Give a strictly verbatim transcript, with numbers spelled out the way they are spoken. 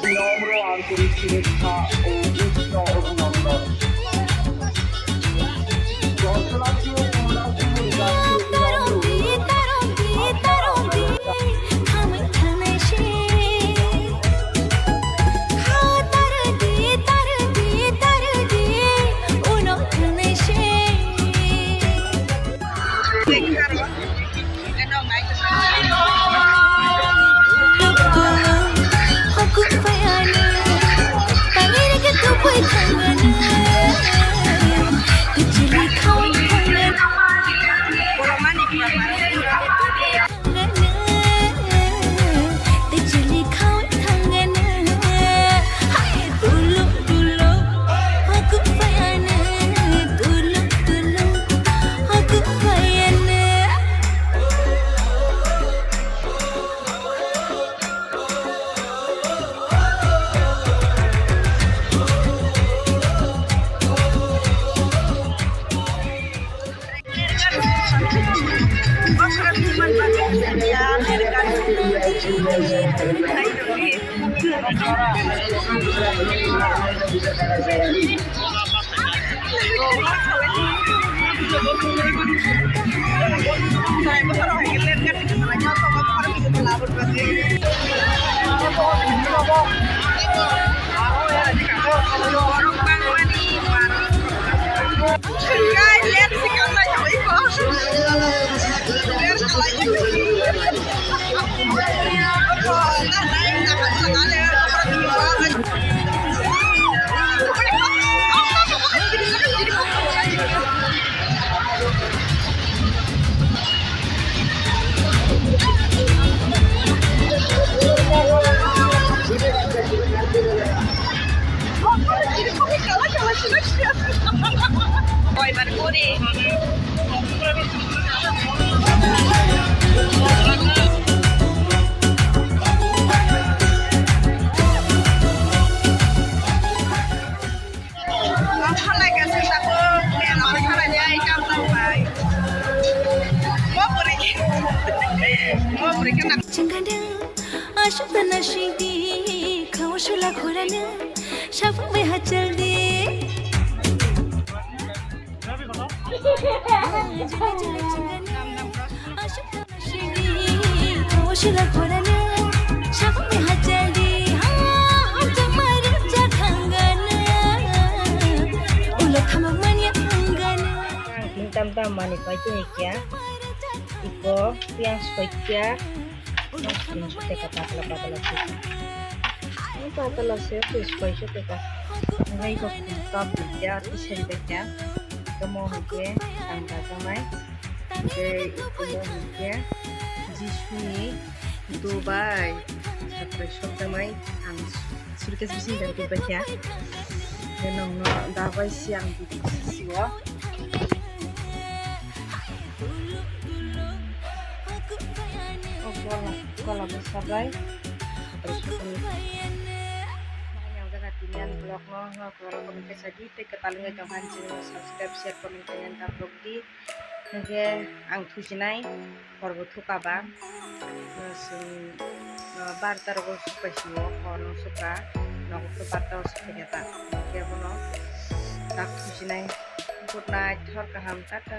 বিনম্র আন্তরিক শুভেচ্ছা ও উষ্ণ অভিনন্দন। Chingkandeng aswk na singdi khao sula khorana sapung bai hachal di. Ang tin tam tam mani pai tu hikya. Iko piang soikya. Patla patla se. Patla se, soikya. Ngai ko cup ya, tisel ya. Kamo hikya, tangga kamai. Tei ikumo hwnkhe Jisuni Dubai. Sakrai sokjaknai ang suitcase bising bai tubaikhya. Tei nokno dabai si ang sio. O gola, gola bwsa bai. Sakrai sokjaknai. Ang jaga tini ang vlog no, no, vlog no kaisa di tei kwtal wngwi tongkha, channel no subscribe, share, comment, khaina dabrok di. Hwnkhe ang thusinai, horbo thuka ba, chwng, ah, barta rogo sukha sio, hor no sukha, nogo barta o sukha khe ta, hwnkhe bono tak thusinai, good night, hor kaham, tata.